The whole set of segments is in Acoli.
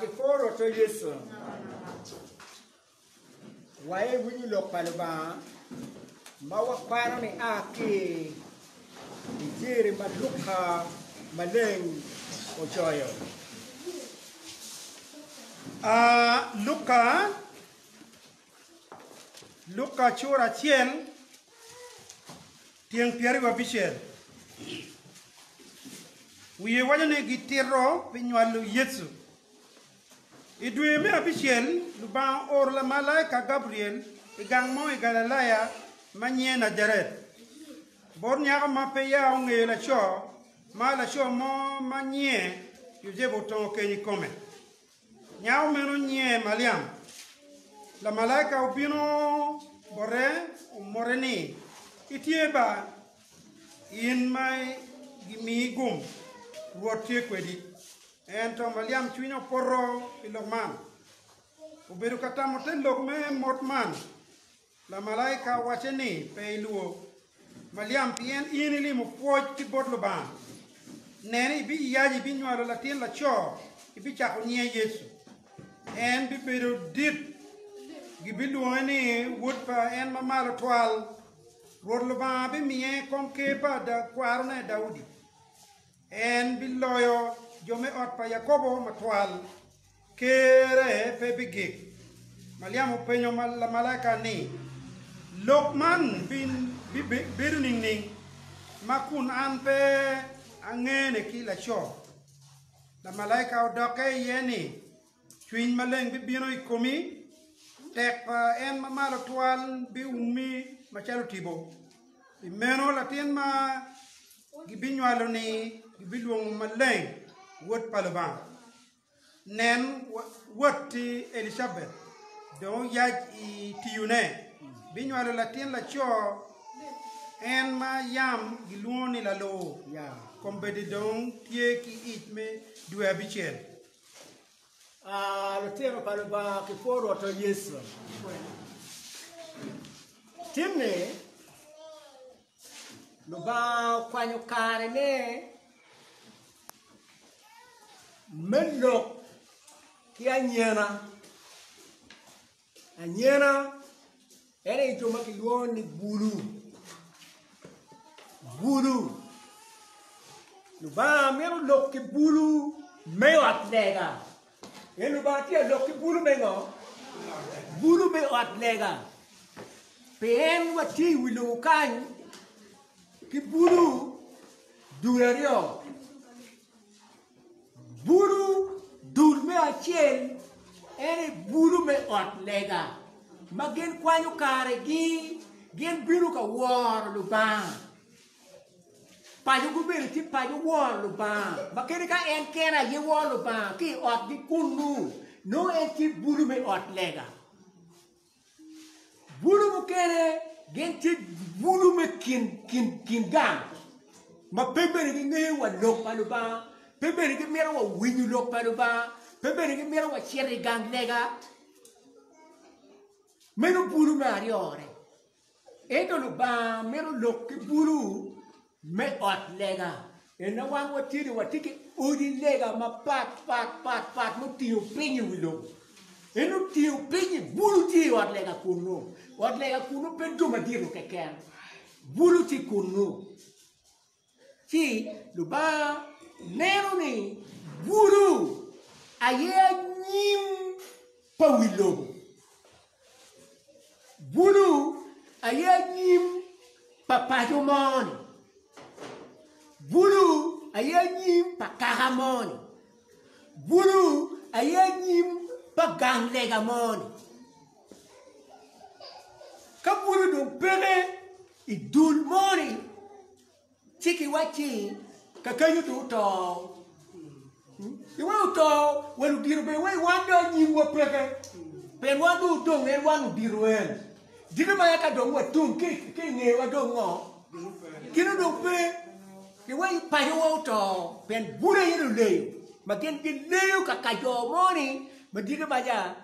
Kipwo Rwotwa Yecu, waye winyo lok pa Lubanga ma wakwano nia ki i jiri ma Luka maleng ocoyo. Luka, Luka cura acel tyeng 26 wiye waco ni gitito pi nywalo Yecu. I dwe me abicel, Lubanga ooro lamalaika Gabriel i gang mo i Galilaya ma nyinge Najaret, bot nyako ma peya ongeyo laco, ma laco mo ma nyinge Yucepu otongo keny i kome. Nyako meno nyinge Maliam. Lamalaika obino bote omote ni, Itye ba, in ma gimiyi gum, Rwot tye kwedi. Ento Maliam cwinye opoto pi lok man, obedo ka tamo te lok me mot man. Lamalaika owacce ni, Pe ilwor, Maliam, pien in ilimo pwoc ki bot Lubanga. Nen, ibiyac ibinywalo latin laco, ibicako nyinge Yecu. En bibedo dit, gibilwonge ni Wod pa En Mamalo Twal. Rwot Lubanga bimiye komker pa kwarone Daudi. En biloyo jo me ot pa Yakobo matwal, Kerre pe bigik. Maliam openyo lamalaika ni, Lok man bibedo ningning ma kun an pe angene ki laco? Lamalaika odokke iye ni, Cwiny Maleng bibino i komi, tek pa En Mamalo Twal biumi macalo tipo. Pi meno latin ma gibinywalo-ni gibilwongo Maleng, Wod pa Lubanga. Nen, watti Elicabet dong oyac i tiyone, binywalo latin laco, en ma yam gilwongo ni Lalur, kombeddi dong tye ki ic me dwe abicel. Lutino pa Lubanga kipwo Rwotwa Yecu. Tinni Lubanga okwanyo karene Me lok ki anyena, anyena en aye jo ma kilwongo ni bulu, bulu Lubanga mito lok ki bulu me ot lega en Lubanga tye ka lok ki bulu me ngo? Bulu me ot lega pien watye i wi lobo kany ki bulu Dul aryo, bulu dul me acel en aye bulu me ot lega ma gin kwanyo karegi gin bino ka woro Lubanga paco gubedo tye paco woro Lubanga ma kadi ka en kene aye woro Lubanga ki i otgi kunu nongo en tye bulu me ot lega. Bulu mukene gin tye bulu me kin gang ma pe bene gingeyo wa lok pa Lubanga, pe bene gimito wa winyo lok pa Lubanga, pe bene gimito wa cito i gang lega. Meno bulu me aryone. Ento Lubanga mito lok ki bulu me ot lega. Ento wan watye ni watye ki odi lega mapat pat pat pat mutingo piny i wi lobo. En otingo piny-nyi, bulu tye i ot lega kunnu. Ot lega kunnu pe jo madito keken, bulu tye kunnu. Ci Lubanga neno ni bulu aye anyim pa wi lobo. Bulu aye anyim pa paco mo-ni. Bulu aye anyim pa kaka mo-ni. Bulu aye anyim pa gang lega mo-ni. Ka bulu dong peke i dul mo-ni, Ci giwacci, Kakenyo dong oto. Iweko oto wa ludito bene wai wan dong anyimwa peke, pien wan dong odong en wan ludito en. Dito ma ka dong watum ki i ngewa dong ngo? Gino dong pe. Iweko pacowa oto pien bute aye luleyo ma gin gileyo ka ka jo mo-ni ma dito maca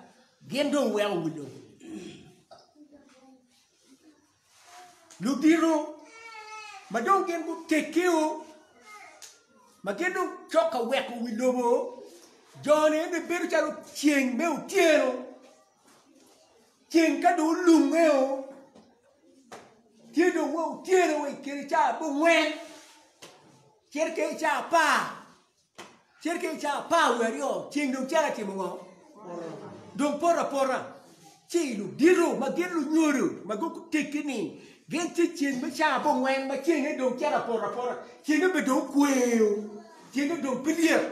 gin dong weko wi lobo. Ludito ma dong gin gutekkio ma gin dong cok ka weko wi lobo. Jo-ni eni bedo calo ceng me otyeno, ceng ka dong olungeo tye dong wa otyeno wa i kine ca abongwen cito kede i ca apar cito kede i ca apar wiye aryo ceng dong cito ka timo ngo? Dong poto apota ci ludito ma gin lunyodo ma guteggi-ni gin tye ceng me ca abongwen ma cenge dong cito apoto apota cenge bene dong okweo cenge dong pe lyet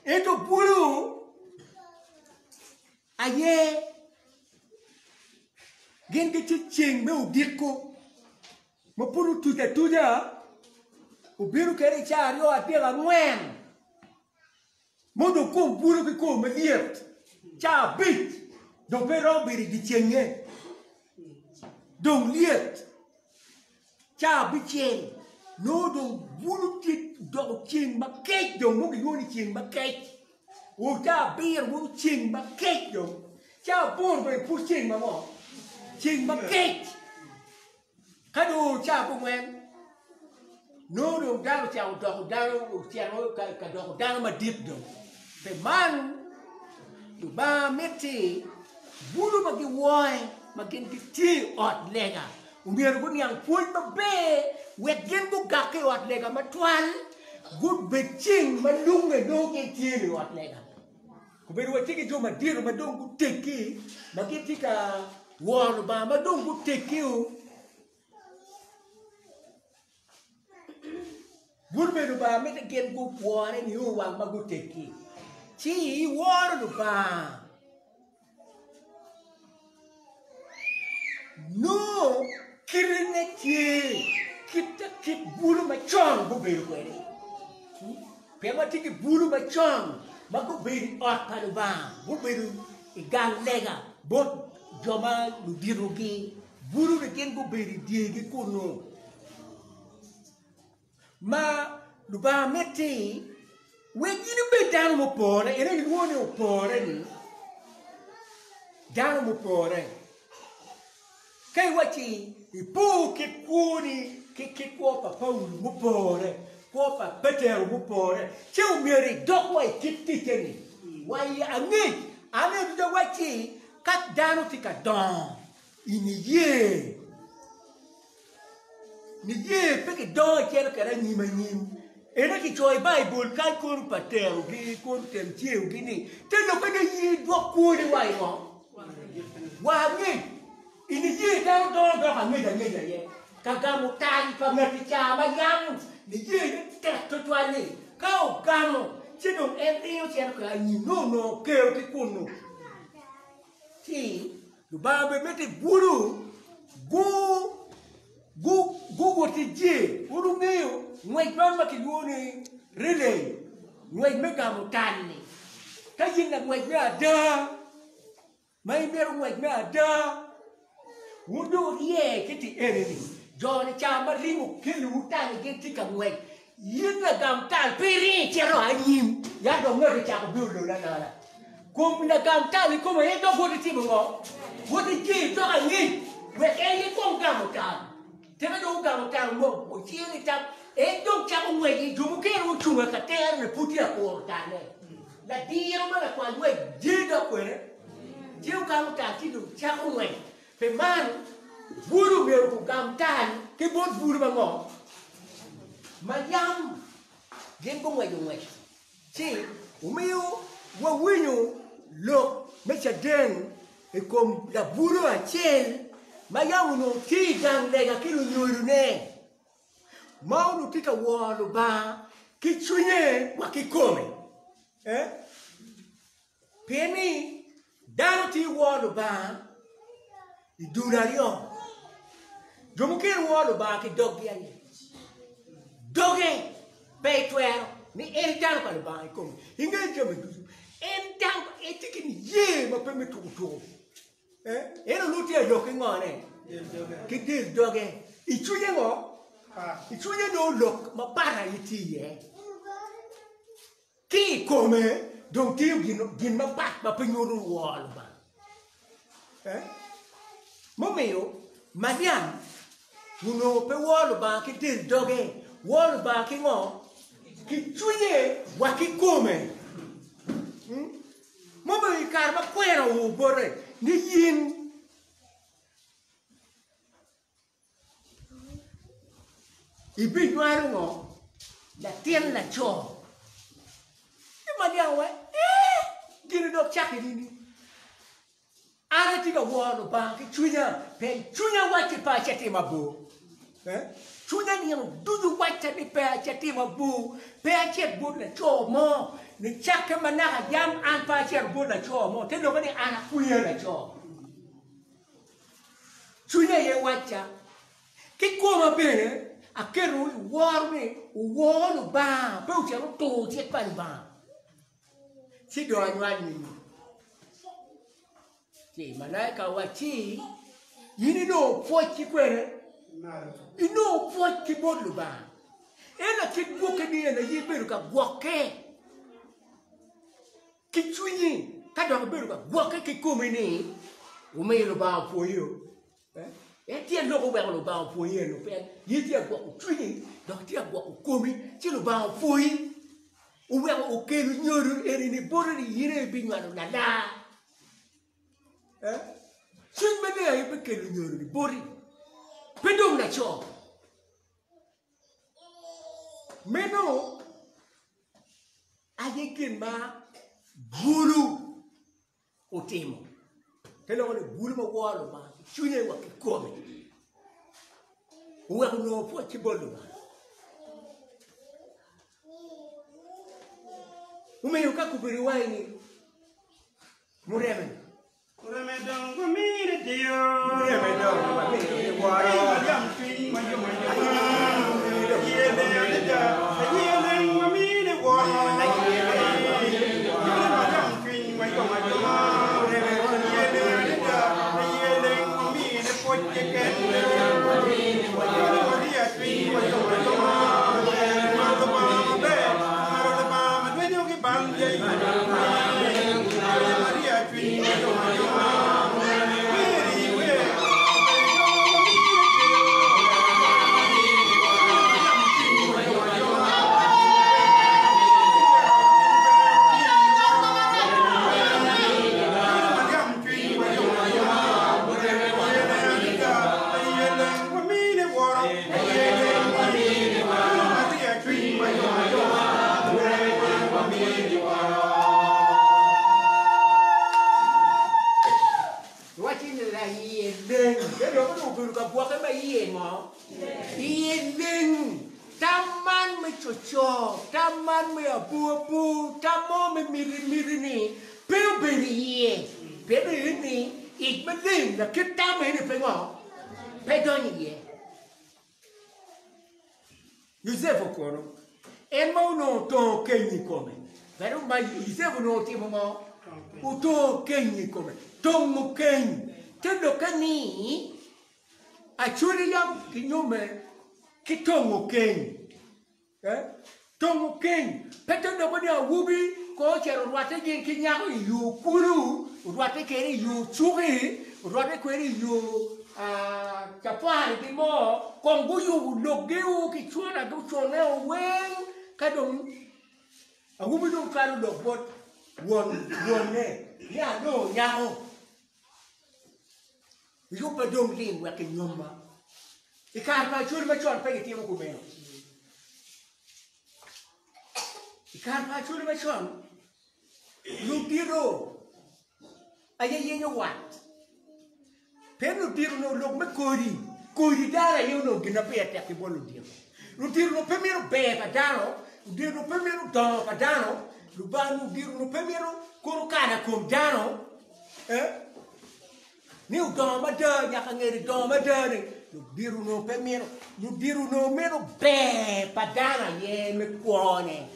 ento bulu aye gin gitye ceng me odiko ma pud otuc atuca obino kede i ca aryo adek angwen ma onongo kom bulu ki kom malyet ca abic dong pe romo bedo i dye cenge dong lyet ca abicel nongo dong bulu tye odoko ceng makec dong mo gilwongo ni ceng makec o ca abiro nongo ceng makec dong ca aboro bene pud ceng ma ngo ceng makec. Ka dong oca abongwen, nongo dong dano ocako doko dano, ocito ka doko dano madit dong. Pi man, Lubanga miti bulu ma giwore ma gin gitye i ot lega omyero guniang pwony maber wek gin gugakke i ot lega matwal, gubed ceng ma lunge nongo gin tye i ot lega. Obedo watye ki jo madito ma dong guteggi ma gitye ka woro Lubanga ma dong guteggi-o. Bwot me Lubanga mitte gin guwore nio wang ma guteggi. Ci iworo Lubanga nongo kitine tye kit kit bulu macon gubedo kwede. Pien watye ki bulu macon ma gubedo i ot pa Lubanga, gubedo i gang lega bot jo ma luditogi, bulu-ni gin gubedo i dyegi kunnu. Ma Lubanga miti wek in ibed dano mupore, en aye gilwongo ni opore-ni, dano mupore. Ka iwacci ipor kit kwoni ki kit kwo pa Paulo mupore, kwo pa Petero mupore, ci omyero idok wa i kit ticce-ni. Wa i angec, an aye ducu awacci ka dano tye ka dongo i niye, niye pe kidongo icito kwede anyim anyim. Ento kicoyo i Baibul kany kono Peterogi, kono Temceo-gi ni, te lokke ni in idwok kwoni wa i ngo? Wa angec. I niye dano dongo dok angec angec aye. Ka gamo tal pa ngat i caa ma yam niye ne tek tutwal ni, ka ogamo ci dong en ringo cito kwede anyim nongo onongo kero ki kunnu. Ci Lubanga bene mito ibulu gu guwot i dye. Wun wungeyo ngwec man ma kilwongo ni relay, ngwec me gamo tal-li. Ka in langwec me ada ma imito ngwec me ada, wun dong wurye ki ti eni-ni, jo-ni ca ma ringo kelliwu tal-li gin tye ka ngwec, In lagam tal pe iringo icito anyim, ya dong ngat ocako bino lol alola. Kom lagam tal i kome aye dok wot itimo ngo? Wot ijir dok angec wek en aye kong gamo tal. Teke dong ogamo tal mo ociro i tam, en dong cako ngwec i jo mukene ocung ka tere ni pud tye ka kuro talle. Ladiro ma lakwal ngwec jir dok kwede, ci ogamo tal ci dong cako ngwec. Pi man, bulu myero gugam tal ki bot bulu ma ngo? Ma yam gin gungweco ngwec. Ci omiyo wawinyo lok me caden i kom labulu acel ma yam onongo tye i gang lega ki lunyodone, ma onongo tye ka woro Lubanga ki cwinye wa ki kome. Pien ni dano tye woro Lubanga i dul aryo, jo mukene woro Lubanga ki doggi aye, doge pe itwero ni en dano pa Lubanga i kome, inge jami ducu, en dano en tye ki niye ma pe me tuko tuko, en onongo tye ka lok ki ngone ki del doge i cwinye ngo i cwinye nongo lok mapat aye tye iye. Ki i kome dong tiyo gin mapat ma pe nyuto woro Lubanga. Mumiyo Maliam onongo pe woro Lubanga ki del doge, woro Lubanga ki ngo? Ki cwinye wa ki kome. oo bote ni in ibinywalo ngo? Latin laco. Ci Maliam owaco ee gini dok cakke nini? An atye ka woro Lubanga ki cwinya, pien cwinya wacci pe acitimo abor. Cwinya nino ducu wacca ni pe acitimo abor, pe acit bot laco mo. Nicakke ma naka yam an pe acito bot laco mo, te lokke ni an akwiya laco. Cwinya aye wacca. Ki koma bene aketo i woro ni wuwor Lubanga, pe wucit wutur cik pa Lubanga. Ci dong anywal nyingi. Ci malaika owacci, In inongo pwoc ki kwene? Inongo pwoc ki bot Lubanga. En lakit gwokke ni en aye ibedo ka gwokke ki cwinyi, ka dok ibedo ka gwokke ki komi ni omiyo Lubanga opwoyi. En tyen lok oweko Lubanga opwoyi eno pien in itye ka gwoko cwinyi dok itye ka gwoko komi ci Lubanga opwoyi oweko okelo nyodo eni boti ni in aye ibinywalo lalar. Cwiny maleng aye bikelo nyodo-ni boti pe dong laco. Meno aye gin ma bulu otimo. Te loko ni bulu ma woro Lubanga ki cwinye wa ki kome oweko onongo pwoc ki bot Lubanga. Omiyo ka kobedo iwaci ni mureme. Mureme dong wamine deyo. Mureme dong wamine woro. Ai Maliam cwiny ma yom ayoma. Aye leng adada. Aye leng wamine woro. Aye Maliam cwiny ma yom ayoma. Aye leng adada. Aye leng wamine pwoc keken. Aye Maria cwiny ma yom ayoma. Maro Lubanga maber. Maro Lubanga ma dwenyo ki bal. Aye Maria cwiny ma yom ayoma. Weri wer obedo wamine deyo. Aye Maliam cwiny ma yom ayoma. Iwacci ni laiye leng. Ento dong obedo ka gwokke ma iye ngo? Iye leng. Tam man me coco, tam man me abor abor, tam mo me miti miti ni pe obedo iye. Pien ni ni ic maleng lakit tam eni pe ngo? Pe donyo iye. Yucepu kono, en ma onongo otongo keny i kome. Pero ma Yucepu onongo otimo ngo? Otongo keny i kome. Tongo keny te lokke ni Acholi yam kinyomme ki tongo keny. Tongo keny pe te loko ni awobi kong ocito orwatte gin ki nyako i yo kulu, orwatte kwede i yo cuki, orwatte kwede i yo cafari mo, kong guyubo lokgi-u ki cuna gucune-u weng ka dong awobi dong cwalo lok bot wonne ni anongo nyako. Yubbe dong lim wek kinyomma. I kare pa Acholi macon pe gitimo kumeno. I kare pa Acholi macon, ludito aye yenyo wat. Pien ludito onongo lok me kodi, kodi dano aye onongo gin ma pire tek ki bot ludito. Ludito onongo pe mito ber pa dano, ludito onongo pe mito dongo pa dano, ludito onongo pe mito kono kana kom dano. Ni odongo mada nyaka ngete dongo mada ni ludito onongo pe mito ludito onongo mito ber pa dano aye me kwone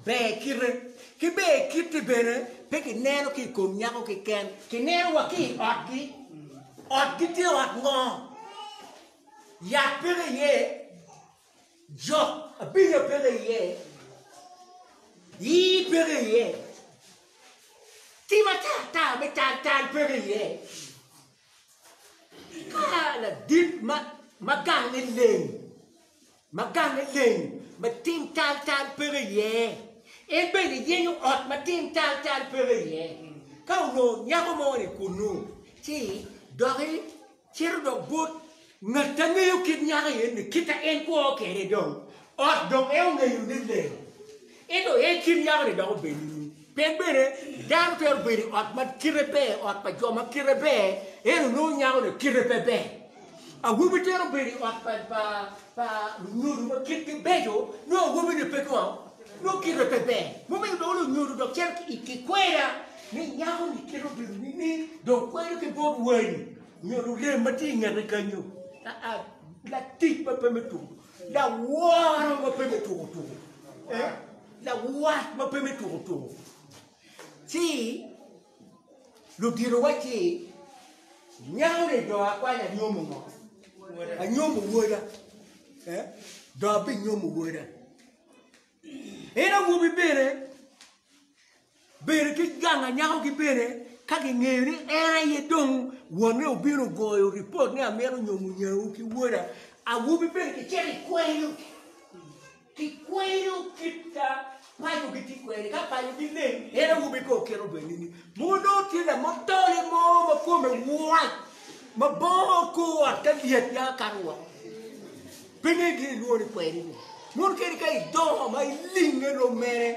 ber kite ki ber kite bene pe kineno ki i kom nyako keken kineno wa ki i otgi otgi tye ot ngo yat peke iye jok abinya peke iye yii peke iye Tim ata ata me tal tal peke iye. Ka ladit ma gange leng, ma gange leng ma tim tal tal peke iye, en bene yenyo ot ma tim tal tal peke iye. Ka onongo nyako mo ni kunnu, ci doki cito dok bot ngat a ngeyo kit nyako eni, kit a en kwo kwede dong, ot dong en ongeyo ni leng. Ento en kit nyako-ni dok obedo nining? Pien bene dano twero bedo i ot ma kite ber, ot pa jo ma kite ber, ento nongo nyako-ni kite pe ber. Awobi twero bedo i ot pa lunyodo ma kitgi beco, nongo awobi-ni pe ngo? Nongo kite pe ber. Mumiyo dong lunyodo dok cito kikweda ni nyako-ni kite obedo nining, dong kwedo ki bot wadi nyo lurem ma tye i ngete kenyo. Latic ma pe me tuko, laworo ma pe me tuko tuko, lawat ma pe me tuko tuko. Ci ludito wacci nyako-ni dong akwanyo anyomo ngo? Anyomo woda, dong abinyomo woda. En awobi bene bedo ki gang anyakogi bene ka gingeyo ni en aye dong wonne obino ogoyo ripot ni amito nyomo nyawu ki woda, awobi bene kicito ikweyo, kikweyo kit ka pacogi tye kwede, ka pacogi leng en awobi kong kite obedo nining? Mogo nongo tye lamotoli mo ma kome wac ma bongo kor ot ka lyet ya kato woko. Pe nge gin ilwongo ni kweri-ni. Mono kadi ka idongo ma ilinge rom mere,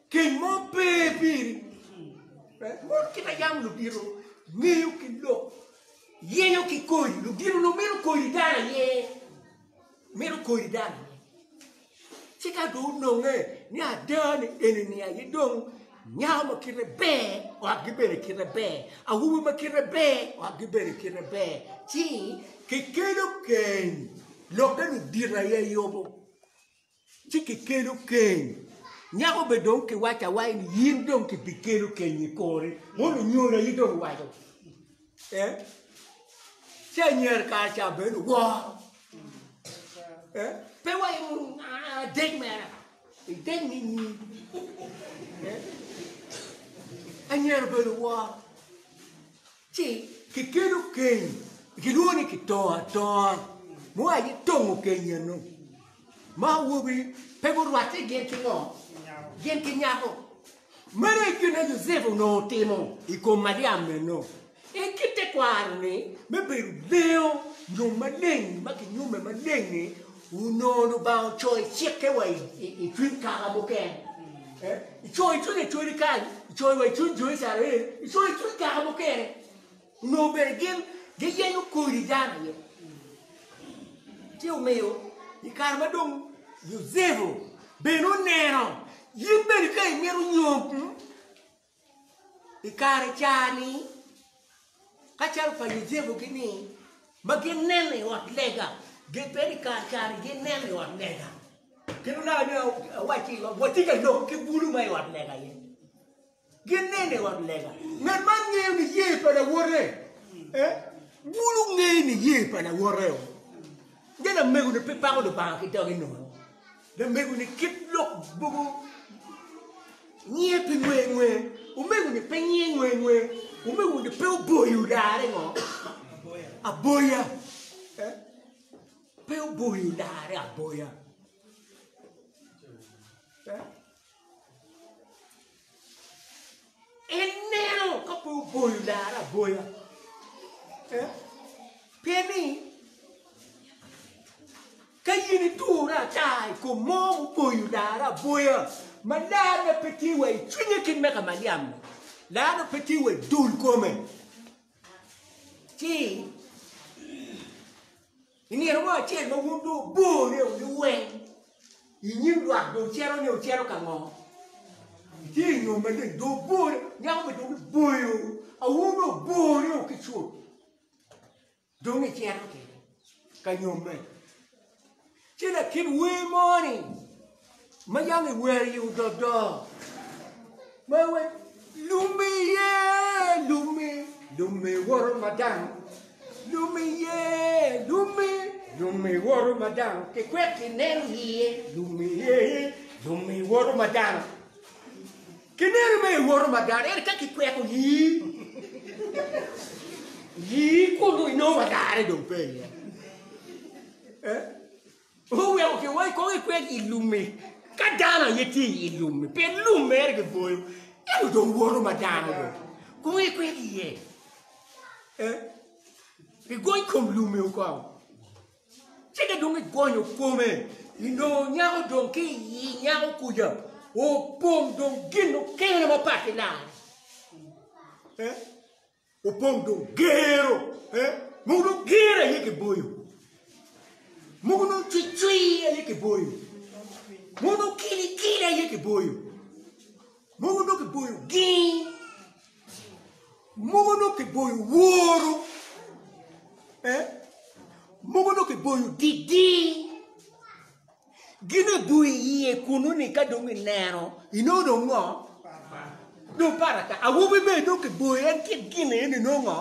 keny mo pe piri. Mono kit ma yam ludito ngeyo ki lok, yenyo ki kodi. Ludito onongo mito kodi dano aye, mito kodi dano aye. Ci ka dong ononge ni ada ni eni-ni aye dong nyako ma kite ber, otgi bene kite ber, awobi ma kite ber, otgi bene kite ber, ci kikelo keny, lokke ludito aye yubo, ci kikelo keny. Nyako bene dong kiwaco awaca ni in dong kibikelo keny i kori, mono lunyodo aye dong owaco. Ci anyira kare ca bene luworo. Pe wa adek mera, idek ni nyi. Anyira obedo woro. Ci kikelo keny, kilwongo ni kitongo atonga. Mo aye tongo keny eno. Ma awobi pe gurwatte gin ki ngo? Gin ki nyako. Meno aye gin ma Yucepu onongo otimo i kom Maliam meno. I kit tekwaro-ni me bedo lengo nyo maleng ma kinyume maleng-ngi, onongo Lubanga ocoyo cikke wa i cwiny kaka mukene. Ecoyo i cwiny Acholi kany, ecoyo wa i cwiny jo Icrael, ecoyo i cwiny kaka mukene. Onongo bene gin giyenyo kodi dano aye. Ci omiyo i kare ma dong Yucepu bene oneno, in bene ka imito nyom, I kare ca-ni, ka calo pa Yucepu-gi-ni ma gineno i ot lega, pe i kare ca-ni gineno i ot lega. Kit ma naka awacci watye ka lok ki bulu ma i ot lega aye. Gineno i ot lega. Ngat man ngeyo niye pa lawote. Bulu ngeyo niye pa lawote. Nge lamego-ni pe pako Lubanga ki doge nono. Lamego-ni kit lok mogo nyiye pe ngwe ngwe, omego-ni pe nyiye ngwe ngwe, omego-ni pe oboyo larre ngo? Aboya. Pe oboyo larre aboya. En neno ka pe oboyo larre aboya. Pien ni Ka in iture ata i kom mo muboyo larre aboya, ma larre pe tye wa i cwinye kit me ka Maliam-mi, larre pe tye wa i dul kome, ci i nino mo acel ma wun dong wubone liweng i nyim lwak dong wucito ni wucito ka ngo? Itye i nyom maleng dong wubone, nyako bene dong giboyo, awobi bene obone ki cut. Dong icito kwede ka nyomme. Ci lakit wer mo-ni ma yam iwero i ododo ma iwaco lum iye lum-mi, lum-mi woto madang, lum iye lum-mi, lum-mi woto madang, kikwek kineno iye lum iye lum-mi woto madang. Kineno me iwoto madar ento ka kikweko yii, yii kunu inongo madare dong pe iye. Eh? Oweko kiwaco kong ikwek i lummi ka dano aye tye i lummi pien lum mere kiboyo ento dong woto ma dano dong. Kong ikwed iye. Eh? Igony kom lumi okong. Ci ka dong igonyo kome, inongo nyako dong ki i nyako kuca opong dong gin mukene mapat ki lare. Eh? Opong dong gero. Eh? Mogo dong gero aye kiboyo. Mogo dong cwicwi aye kiboyo. Mogo dong kilikili aye kiboyo. Mogo dong kiboyo gii. Mogo dong kiboyo woro. Eh? Mogo dong kiboyo didi. Gin eboyo iye kunu ni ka dong ineno, inongo dong ngo? Dong pat ata. Awobi bene dong kiboyo en kit gin eni nongo ngo?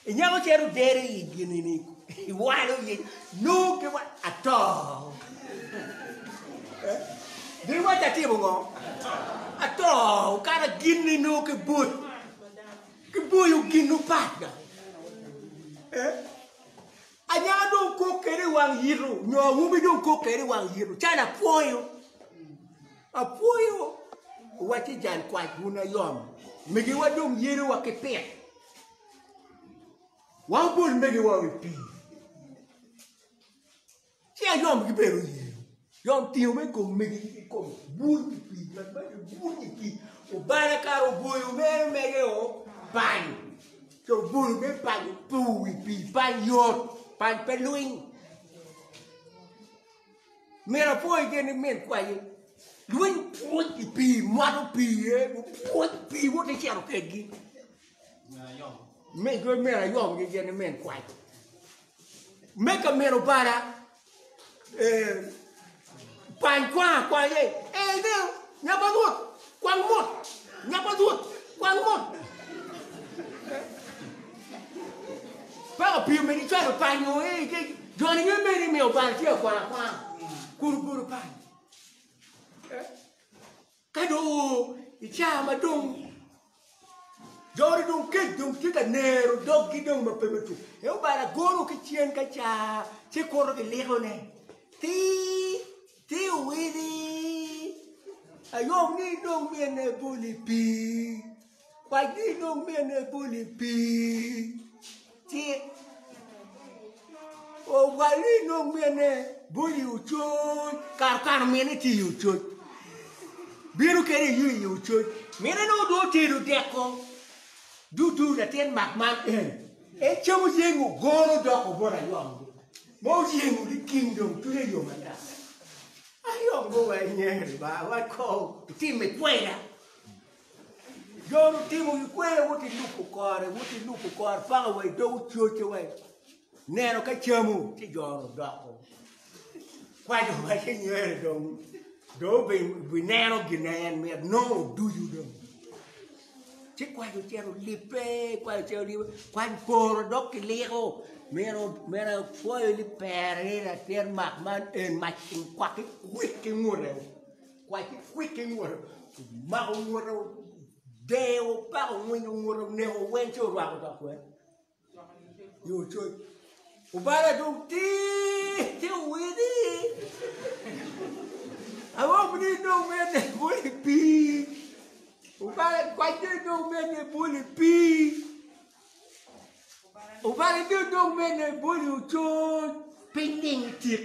Inyako cito dero i gin eni, iwalo iye, nongo ki wa ato. Eh? Gin waco atimo ngo? Ato. Kara gin-ni nongo kiboyo, kiboyo gin opat ga. Eh? Anyaka dong kok kede i wang yito, nyo awobi dong kok kede i wang yito, calo apwoyo. Apwoyo wacci jal kwac wun ayom, megiwa dong yedowa ki pit. Wan obol megiwa i pii. Ci ayom gibedo oyeyo. Yom tingo me kom megi i kom buny i pii, ngat ma gibuny i pii, obala kare oboyo mere mege o pany. Ci oboyo me pany otur i pii, pany yot, pany pe lwiny. Myero apwoyi gin ni min kwayi lwiny pwony i pii, mwato pii, pwony pii wot icito kedgi. Myero ayomgi gin ni min kwac. Me ka myero obala pany kwang akwanya ee ineno nyapa rwot kwang mot nyapa rwot kwang mot paka pii omedi icwalo pany o ee joni nge meni miyo obala tye ka kwang akwanga kun obedo pany. Ka dong oo i caa ma dong joni dong kec dong tye ka nero doggi dong ma pe me tuk, en obalo agoro ki cen ka caa ci kuto ki likone ti ti owili ayom ni dong mine boli pii kwac ni dong mine boli pii ci Ogwal ni nong mine boli ococ kare kare mine tye i ococ bino kede iyo i ococ mine nongo dong otedo deko dudu latin mak man en en camo yengo gono doko bot ayom ma oyengo liking dong cwinye yom ata ayom go wa inyeri ba wa ko time kweda. Jo lutimo gikweyo wot ilubo kore, wot ilubo kore paka wa i dog ococe wa neno ka camo ci jo odoko kwaco wa ci nyere dong dong obineno gin ma en mito nongo oducu dong ci kwaco ocito olibbe kwaco ocito olibbe kwaco oporo dok kiliko meno meno pwoyo ni pere ni latin mak man en mac kwaki kwik ki ngute. Kwac kwik ki ngute, omako ngute, odeyo opako ongwinyo ngute, oneko weng ci orwako dok weng i ococ. Obala dong tir ci owili awok ni dong mene boli pii obala kwac ni dong mene boli pii obala ni dong mene boli ococ piny ling tik.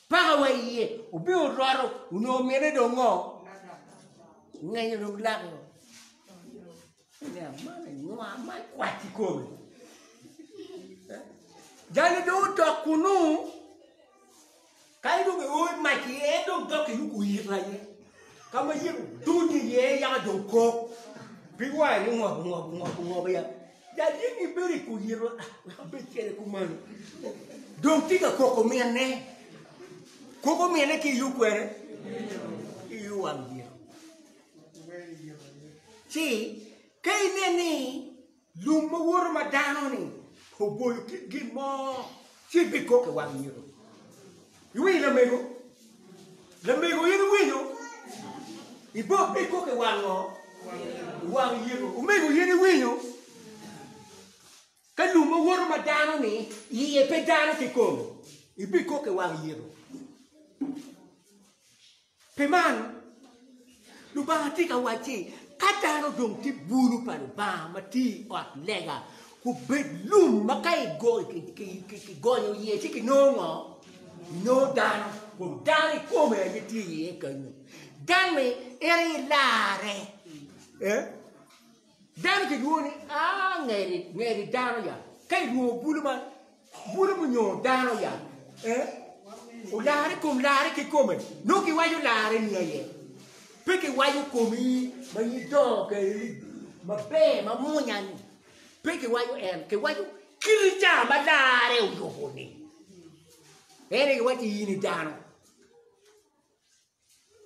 Paka wa iye obi oroto onongo mine dong ngo ngenyo dong lake o nia man anywa ma kwac kikome jali dong odok kunu kadi dong eo mac iye en dong dok i kuyito aye ka ma yito duny iye yaka dong kok pig wange ni ngop ngop ngop ngop ya Jal in ibedo i kuyito wek abed kede kumalo. Dong tye ka koko minne. Koko minne ki iyub kwene? Ki iyub wang yito. Ci ka inen ni lum ma woto ma dano-ni oboyo kit gin mo ci ibikok i wang yito. Iwinyo lamego? Lamego in iwinyo? Ibok pe ikok i wang ngo? I wang yito. Omego in iwinyo? Ka lum ma woto ma dano ni iye pe dano kikome, ibikok i wang yito. Pi man, Lubanga tye ka wacci. Ka dano dong tye bulu pa Lubanga ma tye i ot lega, kubed lum ma ka kigonyo iye ci kinongo ngo? Inongo dano, kun dano ikome aye tye iye kenyo. Dano-ni en aye larre. Eh? Dano kilwongo ni aa ngeri, ngeri dano ya. Ka ilwongo bulu man, Bulu munyo dano ya eh olare kom lare kikome nongo kiwaco lare ni aye pe kiwaco komi ma in idongo kedi maber ma munya ni pe kiwaco en kiwaco kiti ca ma lare oyubo ni en aye kiwaco in i dano.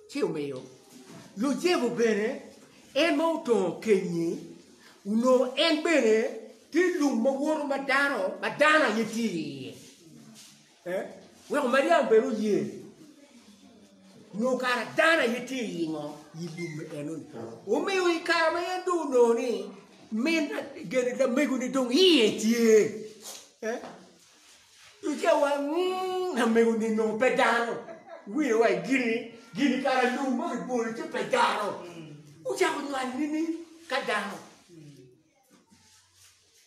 Ci omiyo Yucepu bene, en ma otongo keny-nyi, onongo en bene tye lum ma woto ma dano, ma dano aye tye iye. Weko Maliam bene oye, onongo kara dano aye tye i ngo? I lum enoni. Omiyo i kare ma en dong onongo ni min gene lamego-ni dong iye tye. Ice wa mm lamego ni nongo pe dano iwinyo wa gini gini kara lum ma kibolo ci pe dano ocako nywal nini ka dano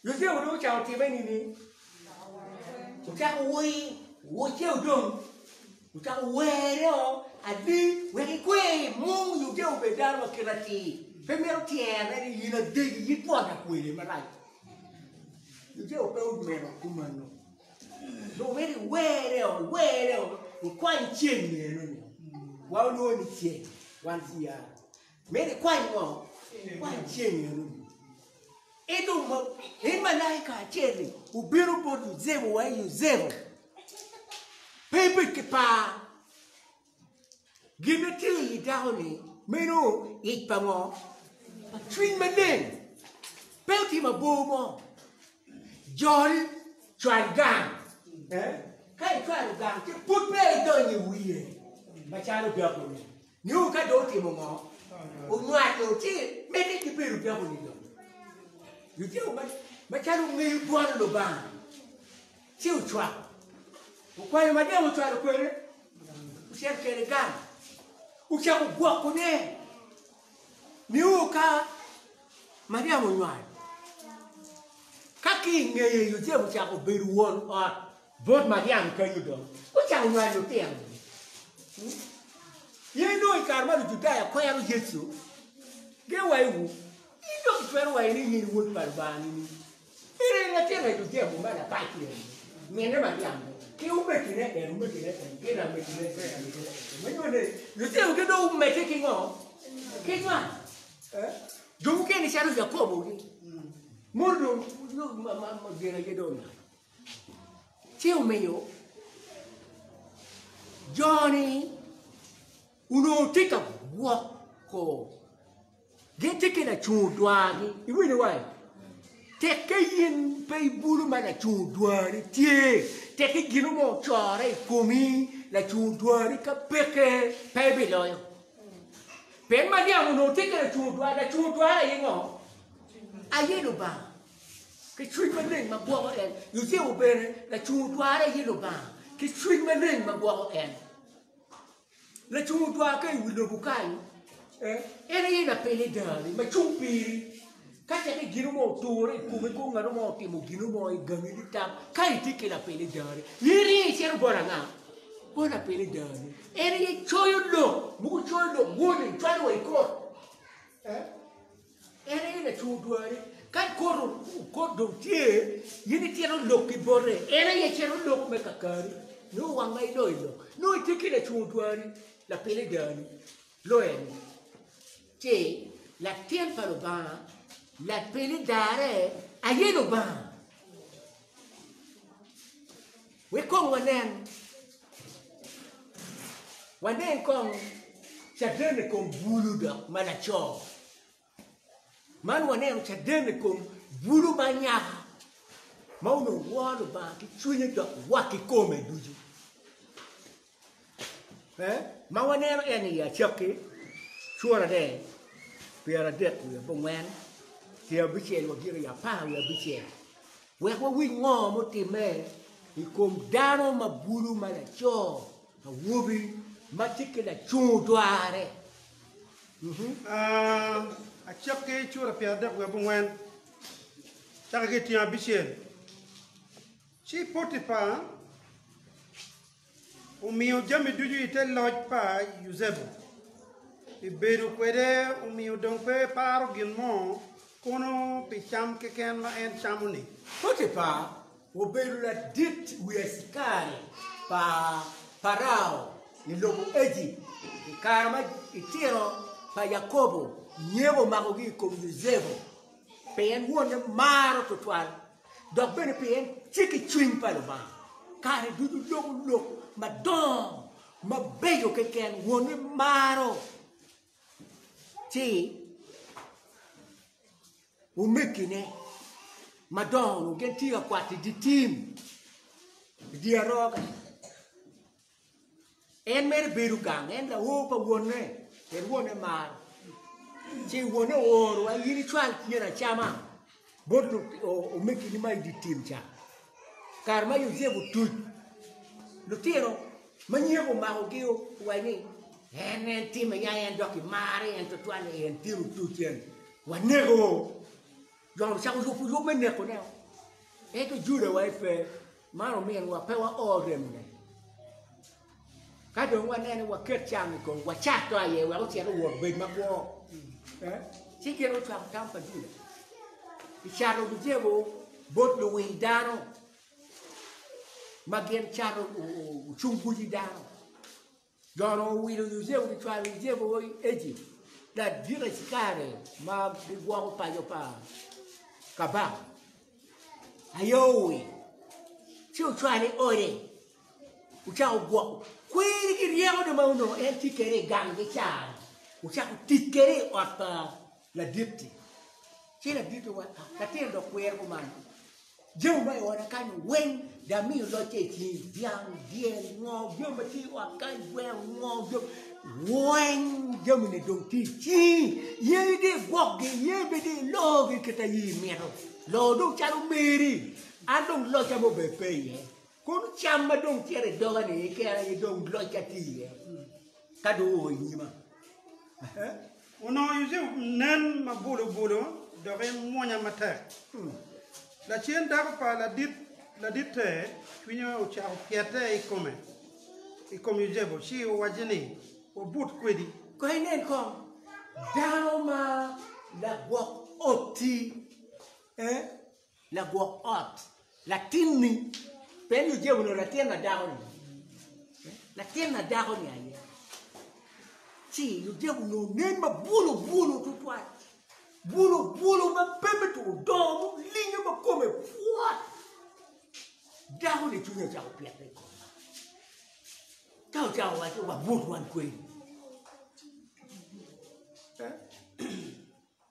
Yucepu dong ocako time nini ocako wii wuce dong ocako were o adi wek ikwer mung Yucepu obed dano ma kite atir pe mito tyerre ni in adegi in twon akwele marac. Yucepu pe omito kumeno. Dong myero iwere-o, iwere-o, ikwany ceng eno-ni. Wan walwongo ni ceng, wan CR. Myero ikwany ngo? Ikwany ceng eno-ni. Ento en malaika acel-li obino bot Yucepu wa i Yucepu, pe ibed ki par. Gin ma tye i dako-ni meno ic pa ngo? Pa cwiny maleng. Pe otimo abor mo. Jol cwal gang. Ka icwalo gang ci pud peya idonyo i wiye macalo dako-ni. Nio ka dong otimo ngo? Onywalo ci medde ki bedo dako-ni dong. Yucepu macalo ngeyo dwon Lubanga. Ci ocwako. Okwanyo Maliam ocwalo kwede, ocito kwede gang, ocako gwokone nio ka Maliam onywal. Ka ki i ngeye Yucepu ocako bedo won ot bot Maliam kenyo dong, ocako nywalo lutino. In dong i kare ma Lujudaya kwero Yecu, giwaco wu, in dong itwero waco ni in i Wod pa Lubanga nining? Ere latin a Yucepu ma lapac-ci eni, minne Maliam-ni, ki omegine en, omegine en, ki lamegine en, lamegine en? Ma nyo ni Yucepu ki dong omedde ki ngo? Ki nywal. Jo mukene calo Yakobo-gi, mono dong gin aye dong onywalo. Ci omiyo jo-ni Onongo tye ka gwoko gin tye ki lacung odwargi. Iwinyo wa? Tekke in pe ibulu ma lacung odwargi tye, tekke gino mo ocore i komi, lacung odwargi ka peke pe ibiloyo. Pien Maliam onongo tye ki lacung odwar, lacung odwar aye ngo? Aye Lubanga. Ki cwiny maleng ma gwoko en. Yucepu bene lacung odwar aye Lubanga, ki cwiny maleng ma gwoko en. Lacung odwar ka i wi lobo kany, en aye lapil idani ma cung piri. Ka teke gino mo oture i komi ko ngat mo otimo gino mo i gangi nitam, ka itye ki lapil idani, in iringo icito bot anga? Bot lapil idani. En aye coyo lok, mogo coyo lok woni cwalo wa i kot. En aye lacung dwari. Ka kot dong tye, in itito lokki bote, en aye cito loko me kakari, nongo wang ma iloyo lok, nongo itye ki lacung dwari, lapil idani, loyani. Ci latin pa Lubanga, lapil idare aye Lubanga. Wek kong wanen, wanen kong caden i kom bulu dok ma laco. Man waneno caden i kom bulu ma anyaka ma onongo woro Lubanga ki cwinye dok wa ki kome ducu. Ma waneno en i acakki curane 39 tyen abicel wa giko i 16 wek wawiny ngo mutimme i kom dano ma bulu ma laco awobi ma tye ki lacungo dware. Acakki cura 34 cako ki i tyeng abicel. Ci Potipar omiyo jami ducu i te loc pa Yucepu. Pi bedo kwede omiyo dong pe eparo gin mo kono pi cam keken ma en camo-ni. Potipar obedo ladit wi acikari pa Parao i lobo Ejipt i kare ma litino pa Yakobo nyeko omakogi i kom Yucepu, pien wonne maro twatwal dok bene pien tye ki cwiny pa Lubanga. Kare ducu loko lok madongo mabeco keken wonne maro ci Omegine madongo onongo gin tye ka kwato i dye tim, i dye aroga. En mere bedo gang, en laor pa wonne, pien wonne maro. Ci wonne ooro wa in icwal gin acama bot omegini ma i dye tim ca. Kare ma Yucepu otuc, lutino ma nyeko omakogi owaco ni, En en time ya en dok imare en twatwal en tino otuc en. Waneko! Jo ocako yubo yub me nekone. Ento Juda wa pe, man ominwa, pe wao remone. Ka dong wanene waket cam i kome, wacat to aye wek ocit owot bed makwo. Eh? Ci gin ocwako tam pa Juda. Gicato Yucepu bot luwil dano ma gin cato ocung buci dano. Jo-nu owilo Yucepu gicwalo Yucepu i Ejipt, ladit acikari ma gigwoko paco pa kabaka aye owil, ci ocwale i ode, ocako gwoko kweri ki ryekone ma onongo en tye kwede i ganggi ca-ni, ocako tic kwede i ot pa ladit-ti. Ci ladit-ti owaco, Latin dok kwero kuman. Jami ma i oda kany weng dong amiyo locce i cingi, dyang, dyel, ngo, jami ma tye i ot kany, gweno, ngo, jami weng jamini dong tye i cingi. Ye dong igwokgi, ye bene dong ilogi kit ma in imito. Loo dong calo meri, an dong locca mo bene pe iye. Kono cam ma dong cito i doga-ni keken aye dong locca tye iye, ka dong oo i nyima. Onongo Yucepu nen ma bulubulu dok mwonya matek. Lacen dako pa laditte cwinye ocako pyete i kome, i kom Yucepu, ci owacce ni, Wabut kwedi. Kong inen kong dano ma lagwok ot-ti, Lagwok ot, latinni, pien Yucepu onongo latin a dako-ni, latin a dako-ni aye. Ci Yucepu onongo nen ma bwolobwolo tutwal, bwolobwolo ma pe me tuko dongo mulinge ma kome pwot. Dako-ni cwinye ocako pyete i kome, ka ocako waco wabut wan kwedi.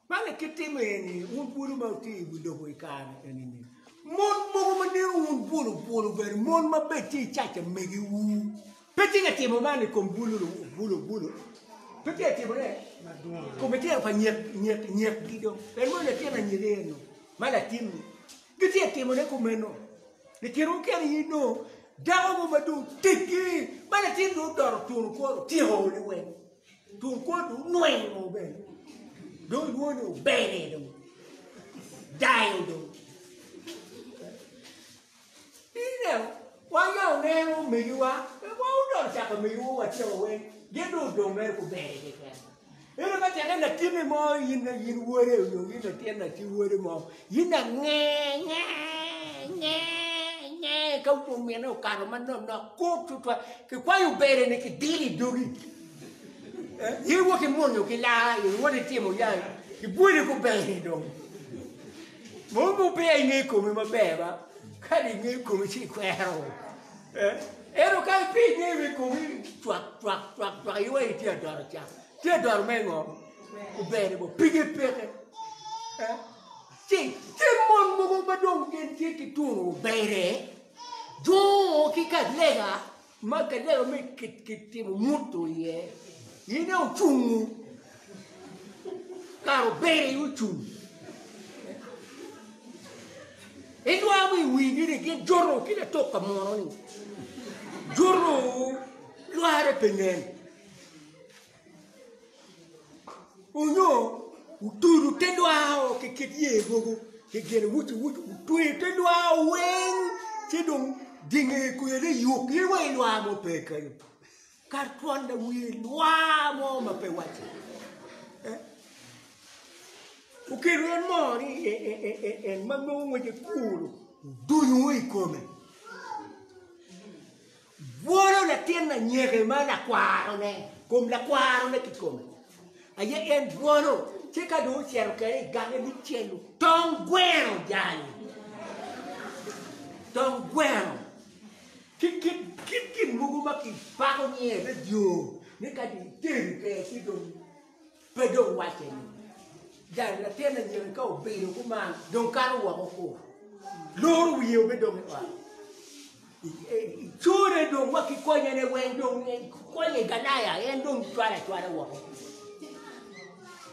Man aye kit timo eni, wun bulu ma wutye i wi lobo i kare eni-ni. Mon mogo ma neno wun bulu bulu bene, mon ma bed tye i cac amegiwu, pe tye ka timo man i kom bulu bulu bulu, pe tye ka timone i kom litino pa nyek nyek nyekgi dong, pien mono latin anyira eno ma latinni, gitye ka timone kumeno. Litino mukene aye nongo dako mo ma dong oteggi ma latin dong odoto tunu kore otyeko liweng. Tun kwo dong onwengo bene dong ilwongo ni obene dong dayo dong ineno wan ka oneno omegiwa wan odongo cako omegiwa watyeko weng gin dong odong mere kubene keken ento ka teke latinni mo in in wode nyo in latin latin wode mo in ange nge nge nge ka omine okato manoknok kok tutwal kikwanyo obene-ni kidilo i dogi In iwot imwonyo ki laa, iwot itimo ya, ibwoli kubeni dong. Mo mo peya inge komi maber ba, ka di inge komi ci ikwero. Ento ka pe inge wi komi cwak cwak cwak cwak iwa itye adoro cak. Tye adoro me ngo? Kubeni bo pige peke. Ci tye mon mogo ma dong gin tye ki tunu obere, jo ki ka lega Ma ka lego me kitimo muto iye, in aye ocungu, kare obedo aye ocung. Ilwamo i wigi ni gin joto ki latok pa muno-ni, joto lware pe nen. Onyo. Otudo te lwao ki kit yer mogo ki gin wucu wucu otweyo te lwao weng ci dong dyenge kwede yuk in wa i lwar mo pe kenyo kar twon lawiye lwar mo ma pe wacce okelo en moo ni en ma nongo ngwece kur odunyo i kome. Bwolo latin anyeke ma lakwarone, kom lakwarone kikome aye en bwolo, ci ka dong ocito kwede i gange bicelo tong gweno jal, tong gweno ki kit gin mogo ma kipako nyinge i redio ni ka dong itedo kwede ci dong pe dong wacce ni jal latin anyeke ka obedo kuman dong kato woko ku loro wiye me dong i ot. Cure dong wa ki konyene weng dong konye i Galaya en dong cwalo acwala woko.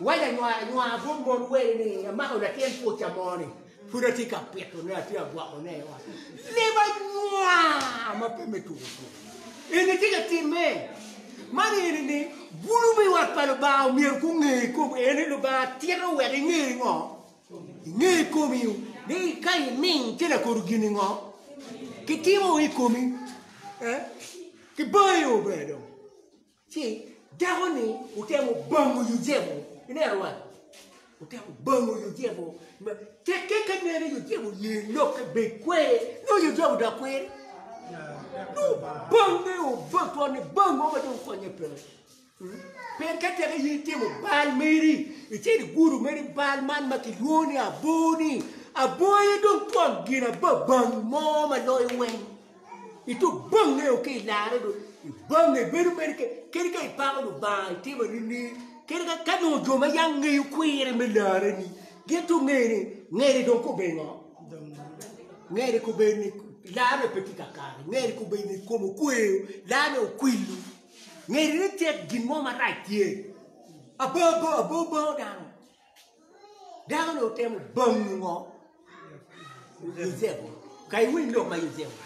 Waco anywar anywar bot mon wele ni amako latin puca mo ni pud atye ka pitone atye ka gwokone i ot. Leb anywar ma pe me tuko tuko. Eni tye ka timme. Man eni ni bulu me ot pa Lubanga omyero gunge kom eni Lubanga tito wek inge ngo? Inge i komi ni ka iming ci lakor gin ngo kitimo i komi eh? Kibayo bene dong ci dako ni otemo bango Yucepu ineno wa otemo bango Yucepu tekke ka nene Yucepu ye lokke bed kwede nongo Yucepu dok kwede nongo bange obang twon ni bango ma dong konye pe. Pien ka tek aye itimo bal meri, icito igudo mere bal man ma kilwongo ni abor-ni, abor aye dong twon gin ababang mo ma loyo weng. Ito bange o ki i larre dong, ibange ibedo mere kadi ka ipako Lubanga itimo nining, kadi ka nongo jo ma yam ngeyo kwiri me larreni gin to ngeyo ni ngeri dong kobedo ngo? Ngeri kobedo ni larre pe tye kakare, ngeri kobedo ni kome okweyo, larre okwilo. Ngeri ni tek gin mo marac tye. Abo abo bongo dano. Dako ni otemo bongo ngo? Yucepu. Ka iwiny lok ma Yucepu.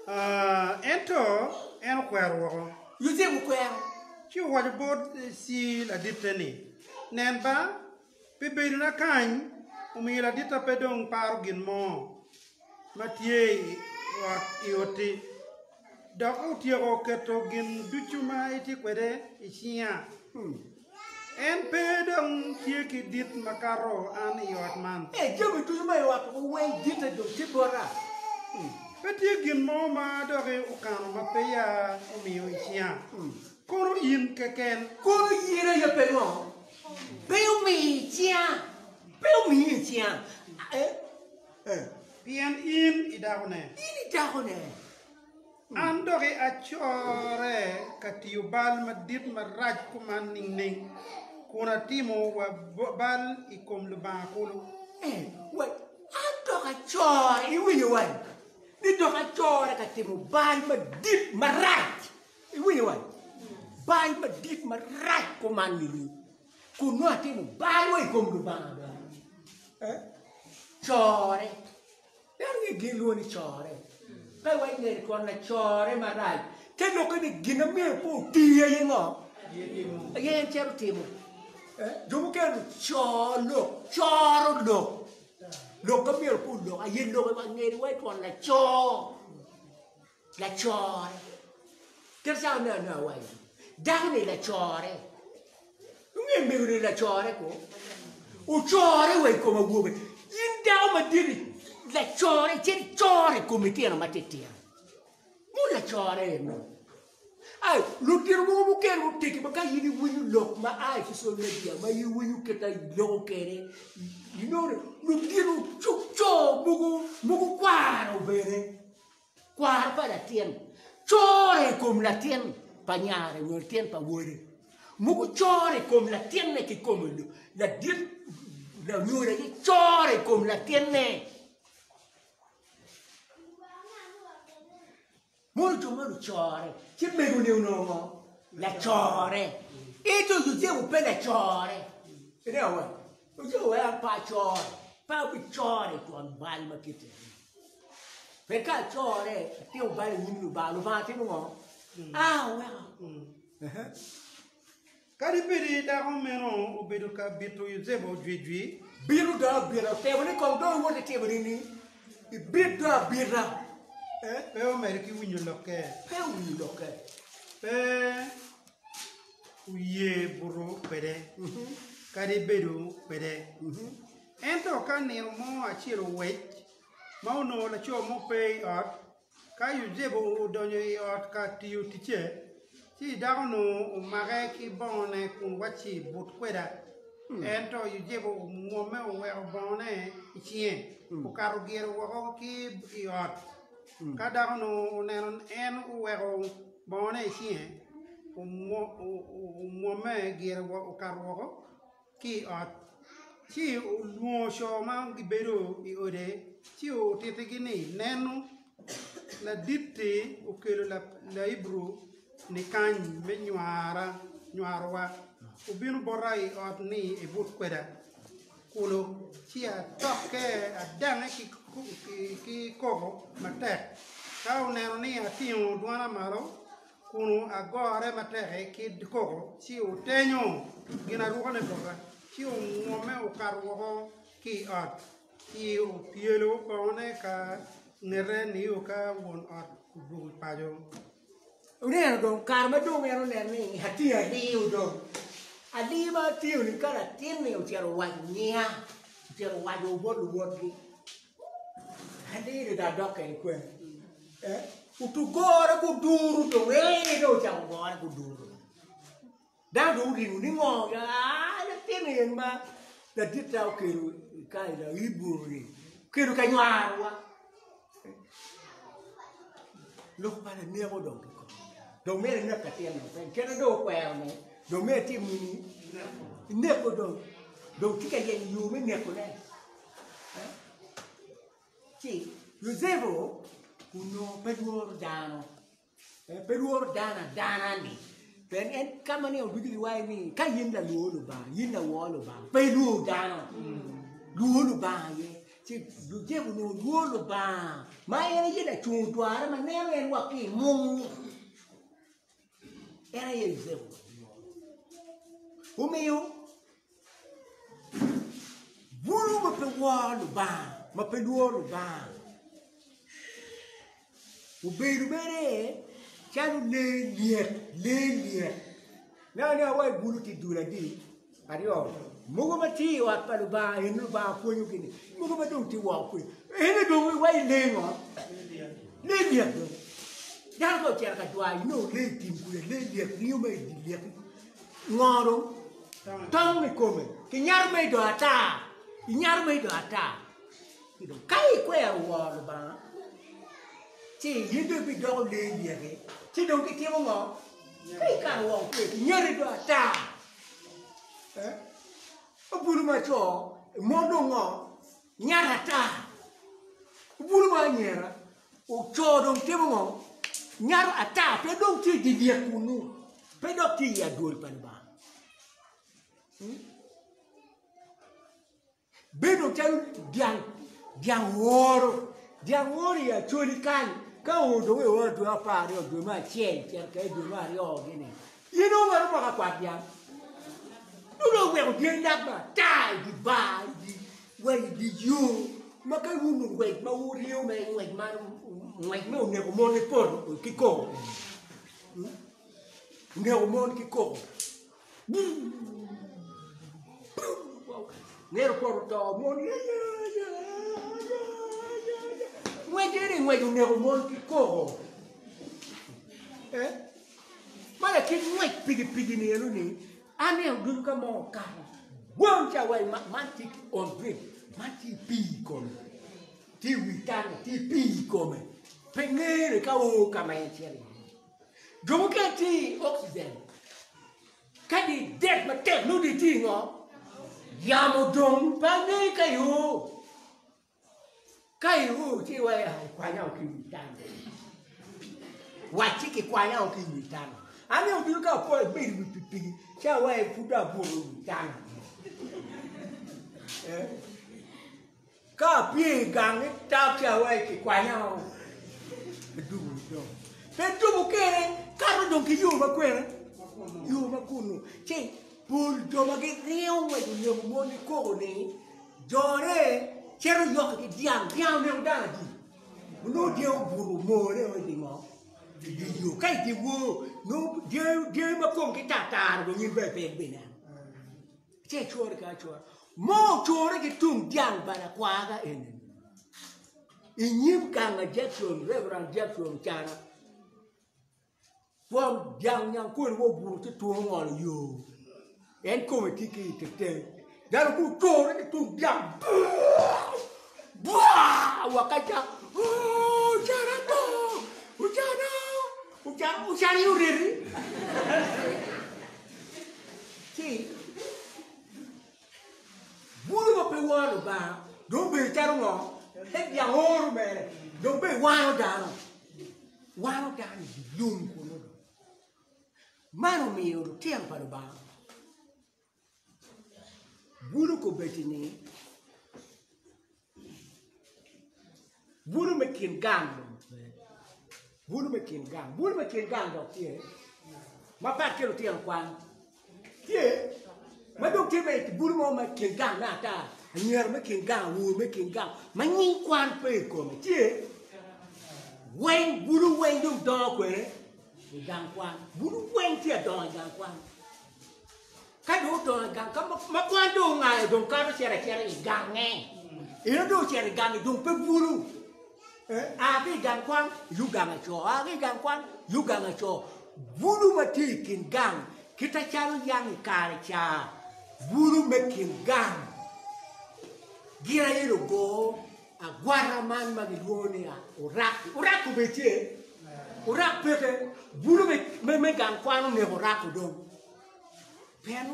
Ah, ento en okwero woko. Yucepu okwero. Ci owaco bot ci laditte ni, Nen ba, pi bedona kany, omiyo laditta pe dong paro gin mo ma tye i ot i otti, dok otyeko keto gin ducu ma etye kwede i cinga. En pe dong tye ki dit makato an i ot man. Ee, jami ducu ma i ot weng ditte dong tye bota. Pe tye gin mo ma doki okano ma peya omiyo i cinga, kono in keken. Kono in aye pe ngo? Pe omiyo i cinga, pe omiyo i cinga. Pien in i dakone. In i dakone. An doki acore ka tiyo bal madit marac kuman ningning, kun atimo wa bal i kom Lubanga kulu? An dok acore, iwinyo wai, ni dok acore ka timo bal madit marac, iwinyo wai, bal madit marac kuman ningning, kun nongo atimo bal wa i kom Lubanga bene. Core. Dano nge gin lwongo ni core. Ka iwaco ni twon lacore marac, te lokke ni gin ma myero pe oti aye ngo? Aye en cito timo. Jo mukene co lok, coro lok. Lok ma myero pe olok aye lok ma ngeri iwaco twon laco. Lacore. Kit cawa me anongo awaco dako-ni lacore. Inge mego-ni lacore ko. Ocore wa i kom awobe. In dako madit lacore icit icore i kom litino matitino. Mu lacore eno. Ai, lutino mogo mukene gutegi ma ka in iwinyo lok ma a i social media ma in iwinyo kit ma iloko kwede, inongo ni lutino co mogo mogo kwaro bene. Kwaro pa latin core i kom latin pa nyare nyo latin pa wode. Mogo core i kom latinne kikome ladit lanyodo aye core i kom latinne. Mono jo ma lucore ci mego-ni onongo ngo? Lacore. Ento Yucepu pe lacore. Ineno wa? Yucepu wek an pe acore, pe abicore i twon bal ma kit eni. Pien ka acore, atimo bal i nyim Lubanga, Lubanga timo ngo? A oweko. Kadi bed dako meno obedo ka bito Yucepu jwijwi. Bito dong abita, otemo ni kong dong iwot itimo nini? Ibit dong abita. Pe omedo ki winyo lokke. Pe owinyo lokke. Pe oye buto kwede, kadi bedo kwede. Ento ka nino mo acel owec, ma onongo laco mo pe i ot, Ka Yucepu odonyo i ot ka tiyo ticce, ci dako-nu omake ki bongone kun wacci, But kweda. Ento Yucepu omwomme oweko bongone i cinge, okato gire woko ki i ot. Ka dako-nu oneno en oweko bongone i cinge, omwomme gire okato woko. ki i ot, ci olwongo co ma gibedo i ode ci otittigi ni, Nenu, ladit-ti okelo Laibru-ni kany me nywarowa, obino bota i ot ni ebut kweda kulu, ci atokke adange ki koko matek. Ka oneno ni atingo dwana malo, Kun agore matek ki koko, ci otenyo ginarukane bota, ci omwomme okato woko ki i ot, ci opyelo bongone ka ngete nio ka won ot odwogo paco. Oneno dong kare ma dong en oneno ni atye aliyo dong, aliyo ma atiyo-ni ka latin-ni ocito owaco nyinga, ocito owaco bot luwotgi. Adir dong adok kwede kwene otugore guduru dong ee dong ocako gore guduru dano dong oringo ni ngo aa latin en ma laditta okelo kai laibru-ni okelo ka nywarowa lok pa laneko dong kikome dong myero inek latin-ni kite dong okwero-ni dong myero itim nini ineko dong dong tye ka yenyo yo me nekone. Ci Yucepu onongo pe lworo dano, pe lworo dano adana-ni, pien en ka ma nino ducu giwaco ni ka in lalwor Lubanga, in lawor Lubanga, pe ilwor dano, lwor Lubanga aye. Ci Yucepu onongo lwor Lubanga ma en aye lacung dware ma neno en wa ki i mung-ngi, en aye Yucepu. Omiyo Bulu ma pe woro Lubanga, ma pe lworo Lubanga, obedo mere calo lee lyek, lee lyek. Ineno ni awaci bulu tye dul adi? Aryo, mogo ma tye i ot pa Lubanga eni Lubanga pwonyogi-ni, mogo ma dong tye woko kwe, eni dong iwaci lee ngo? Lee lyek dong. Dano ka ocito ka jwayo inongo lee i tim kuca, lee lyek ringo ma i dye lyek Ngo dong? Tong i kome. Kinyato me do ata. Inyato me do ata. Ka ikwero woro Lubanga, ci in dong ibidoko lee lyeki. Ci dong kitimo ngo? Ka ikato woko kwe, kinyati do ata. Eh? Obulu ma co, mon dong ngo? Nyato ata. Obulu ma anyira, Oco dong timo ngo? Nyato ata pe dong tye i dye lyek kunnu, pe dok tye i adwol pa Lubanga. Hmm? Bedo calo dyang, dyang oro, dyang oro i Acholi kany, ka oo dong i oro dwe 12, dwe me acel, cito kede dwe me aryo gini. In onongo ngat mo ka kwat dyang, dong dong oweko dyangi lak ma ata i dye bar, i dye wa i dye yo ma ka wun lungwec ma wuringo mere ngwec man ngwec me oneko mon ki poto ki koko oneko mon ki koko ngeto poto oto mon ngwec eni ngwec oneko mon ki koko ma lakit ngwec pikipiki ni eno ni Aneno ducu ka mo okato wang ca wa man tye ki on drip man tye pii i kome tye i wi tano tye pii i kome pe ngene ka o ka ma en cito iye jo mukene tye i oxygen ka di dek matek nongo dong itye i ngo yamo dong pe angeyo ka i o. Ka iur ci iweko kikwanya ki i wi tano. Wacci kikwanya ki i wi tano. An aye obino ka apo abedo i wi pikipiki ci aweko pud dong abuto i wi tano. Eh? Ka apye i gang ni tap ci aweko kikwanya adubo dong. Pe dubo kene kato dong ki yo ma kwene. Yo ma kunu. Ci pol jo ma giringo ngwec onyemo mon ki koko ni jone cito yokke ki dyang, dyang oneko dano adi? Onongo dyang obuto omore o i ngo? I dye yo. Ka i dye wor nongo dyangi ma komgi tar tar dong in bene pe ibineno. Ci ecwore ki acwora. Mo ocure ki tung dyang balakwaga eni i nyim gang a Jackson, Reverend Jackson Ocana. Twon dyang nyangkole mo obuto ci twon ongolo yo. En kome tye ki i teteng. Dano ku ocure ki tung dyang bwaa! Bwaa! Wa ka ca Ocana to! Ocana! Ocana! Ocana aye oreti. Ci bulu ma pe woro Lubanga dong obedo calo ngo? Dyang oro mere dong bene wano dano. Wano dano i dye lum kunu. Man omiyo lutino pa Lubanga bulu kobeddi ni bulu me kin gang bulu me kin gang bulu me kin gang dok tye mapat ki lutino kwan tye ma dong tye bene bulu mo me kin gang me ata anyira me kin gang awobe me kin gang ma nying kwan pe i kome tye weng bulu weng dong dongo kwede i gang kwan bulu weng tye adongo i gang kwan Ka dong odongo i gang, ka ma kwan dong ongayo dong kato cito acita i gange. Eno dong ocito i gange dong pe bulu. A ki i gang kwan, yu gang aco, a ki i gang kwan, yu gang aco. Bulu ma tye i kin gang, kita calo yang i kare ca, bulu me kin gang gin aye lugo agwata man ma gilwongo ni orak. Orak obedo tye? Orak peke. Bulu me gang kwan oneko orak dong. Pien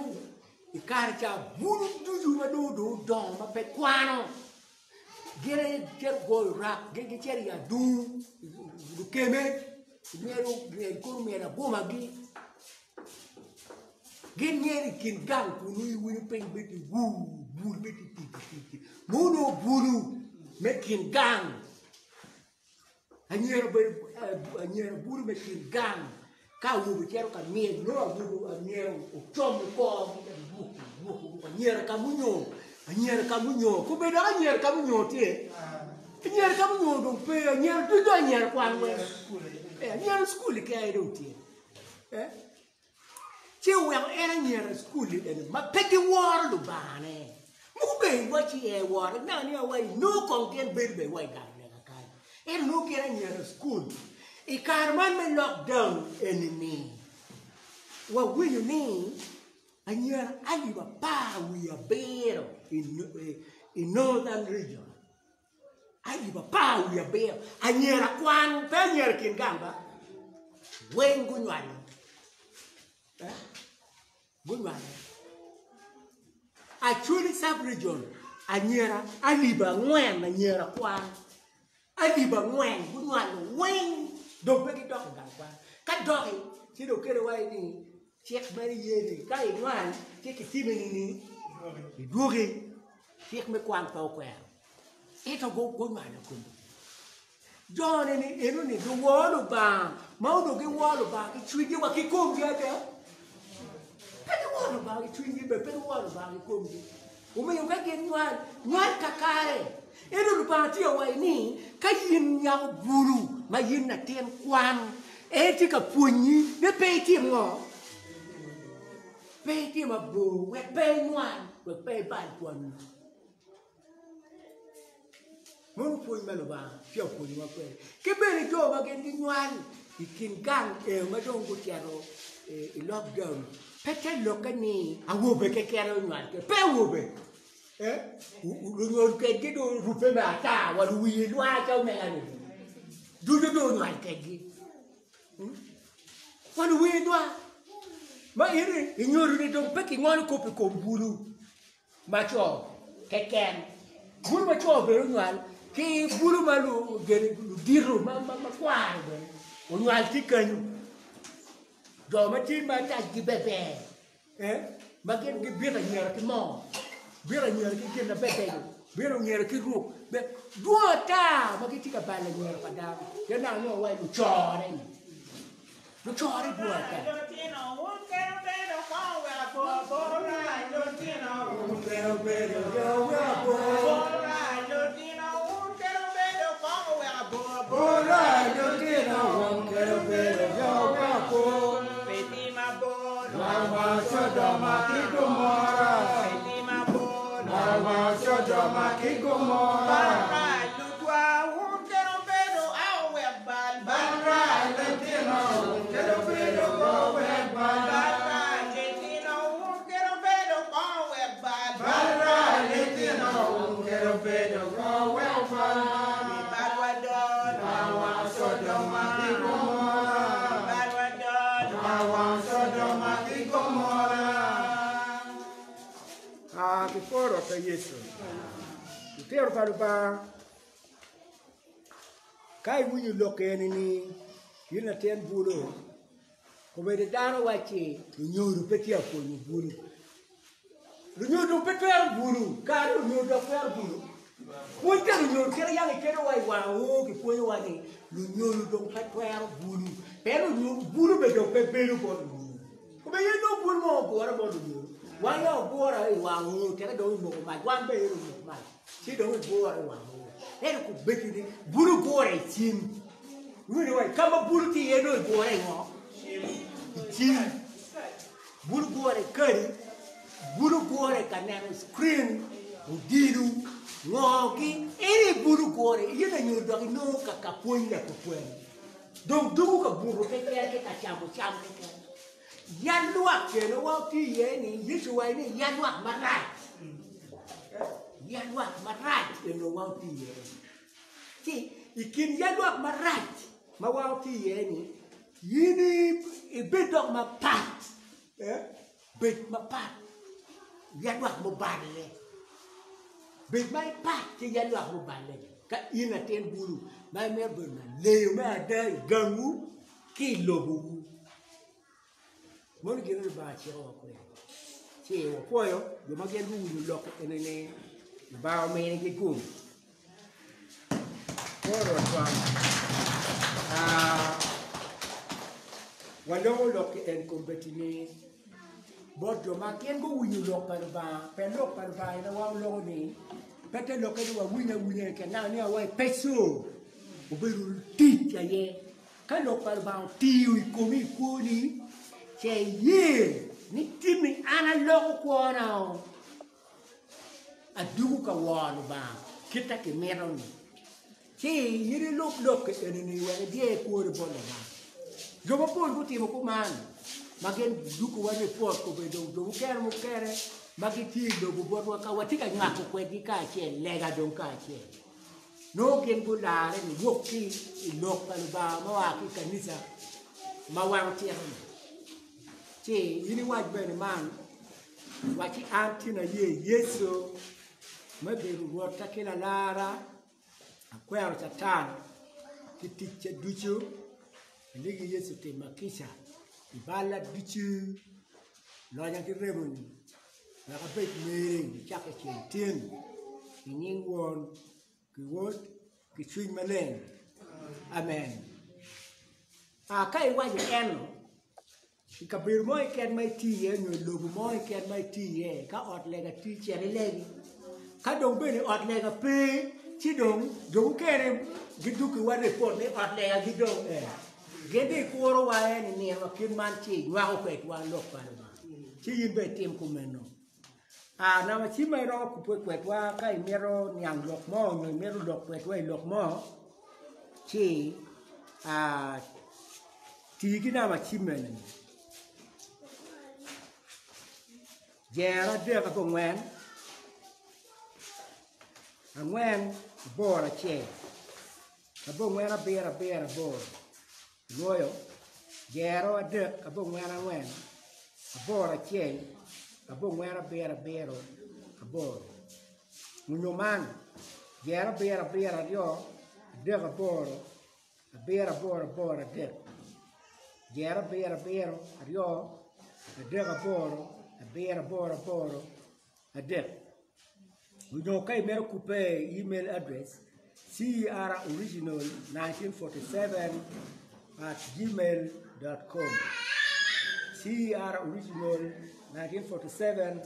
i kare ca bulu ducu ma dong odongo ma pe kwano gin aye gicito goyo rak, gicito i adungu lukeme kono myero abomagi gin myero i kin gang kunu iwinyo piny bedo ni wuu bul bedo ni tic ma onongo bulu me kin gang. Anyira obedo anyira bulu me kin gang ka awobe cito ka myel nongo awobe myero ocom korgi ka gibuku buku buku anyira ka munyo anyira ka munyo kobedo dok anyira ka munyo tye anyira ka munyo dong pe anyira ducu anyira kwan weng anyira cukul keken aye dong tye. Ci oweko en anyira i cukul eni ma pe giworo Lubangane. Mogo bene iwacci ee woro ineno ni awaci nongo kong gin bedo bene wa i gang lega kany. Ento nongo gin anyira i cukul. I kare man me lockdown eni-ni, wawinyo ni anyira alip 17 i Northern Region 17 anyira kwan pe anyira i kin gang ba weng gunywalo gunywalo Acholi sub region anyira 4,000 anyira kwan 4,000 gunywalo weng dong pe gidok i gang kwan ka doki ci dong kelo wa ni cik mere ye ni ka inywal ci kitimi ni idwoki. Cik me kwan pe okwero, ento gunywalo komgi. Jo-ni ni enoni giwor Lubanga ma onongo giworo Lubanga ki cwinygi wa ki komgi ada. Pe giworo Lubanga ki cwinygi bene pe giworo Lubanga ki komgi. Omiyo ka gin nywal, nywal kakare. Ento Lubanga tye ka waco ni ka in nyako bulu ma in latin kwan, en tye ka pwonyi ni pe itim ngo? Pe itim abor wek pe inywal, wek pe ibal kwanni. Meno pwony ma Lubanga tye ka pwonyowa kwede. Ki bene jo ma gin ginywal i kin gang eo ma dong gucito i lockdown, pe te lokke ni awobe keken aye onywal kwede. Pe awobe! Lunywal kwedgi dong orubbe me ata wa luwiye lwar calo mega-ni ducu dong onywal kwedgi. Wan werwa ma eni inyodo ni dong pe kingolo kop i kom bulu ma co keken. Bulu ma co bene onywal ki bulu ma ludito makwaro bene onywal tye kenyo. Jo ma tye ma tacgi ber ber ma gin gibito anyira ki moo, bito anyira ki gin maberbeco, bito anyira ki ruk dwong ata ma gitye ka balo anyira pa dano. Pien naka nongo waci lucore-ni. Lucore bwor ata. Kiporo pa Yecu, Lutino pa Lubanga, ka iwinyo lok eni ni in latin bulu, obedo dano wacci lunyodo pe tye ka pwonyo bulu. Lunyodo pe twero bulu, kare lunyodo dok twero bulu. Pwony pa lunyodo kit yang iketo wa i wang oo kipwonyowa ni lunyodo dong pe twero bulu. Pien lunyodo bulu bene dong pe bedo bot lunyodo. Kome in dong bulu mo ogure bot lunyodo. Wan yam wagure i wang oo teke dong imoko mac wan bene ento omoko mac ci dong igure i wang oo. Ento kobeddi ni bulu gure i cim. Iwinjo ni ka ma bulu tye iye nongo igure i ngo? I cim. Bulu gure i kadi, bulu gure ka neno screen, odilo, ngo gi, ento i bulu gure in anyodo dok inongo ka ka pwony lakopweny. Dong dugu ka buto keken ki ka camo cam keken. Yalwak kene wa tye iye ni Yecu owaco ni yalwak marac. Yalwak marac eno wa tye iye. Ci i kin yalwak marac ma wa tye iye ni in ibed dok mapat. Bed mapat yalwak muballe. Bed ma ipat ki yalwak muballe. Ka in latin bulu ma imito bedo laleyo me ada i gangwu ki i lobowu. Meno gin ma Lubanga cikowa kwede. Ci wapwoyo jo ma gin guwinyo lok eni-ni, Lubanga ominigi gum. Koro twang. Waloko lok ki en kombeddi ni bot jo ma gin guwinyo lok pa Lubanga, pien lok pa Lubanga en aye waloko ni pe te lokke ni wawinyo awinya keken, naka ni wa i peco obedo tic aye. Ka lok pa Lubanga otiyo i komi i kwoni, ce iye ni timmi an aloko kwona o, adwogo ka woro Lubanga kit ma kimito-ni, ci in ilub lok eni-ni wek idyer kwoni bot Lubanga. Jo mapol gutimo kuman ma gin gudwokowa ripot kome dong jo mukene mukene ma gitye i lobo botwa ka watye ka nywako kwedgi kacel, lega dong kacel. Nongo gin gularre niwok ki i lok pa Lubanga ma oa ki i kanica ma wan otito-ni. Ci in iwac bene man, wac ni, 'An tin aye Yecu me bedo Rwotta ki Lalarra, akwero Catan ki ticce ducu, alegi Yecu otimma kica i balla ducu, lonya ki remoni wek abed meri nicakke ceng tin, i nying Won ki Wod ki Cwiny Maleng. Amen. A Ka iwaco eno, i kabedo mo keken ma itye iye nyo i lobo mo keken ma itye iye, ka ot lega tye cit ilegi. Ka dong bene ot lega pe, ci dong jo mukene gidukkiwa ripot ni ot legagi dong ee. Gin dong gikurowa ni nino ma kit man ci inywako kwedwa lok pa Lubanga. Ci in bene itim kumeno. A Namba cim ma iromo kubbe kwedwa ka imito niang lok mo nyo imito lok kwedwa i lok mo, ci a ti ki namba cim eni, jero adek abongwen, angwen aboro acel, abongwen abiro abiro aboro. Nwoyo, Jero adek abongwen angwen, aboro acel, abongwen abiro abiro aboro. Onyo man, jero abiro abiro aryo, adek aboro, abiro aboro aboro adek. Jero abiro abiro aryo, adek aboro, abiro aboro aboro adek. Onyo ka imito kubbe i email address croriginal1947@gmail. dot com CER original 1947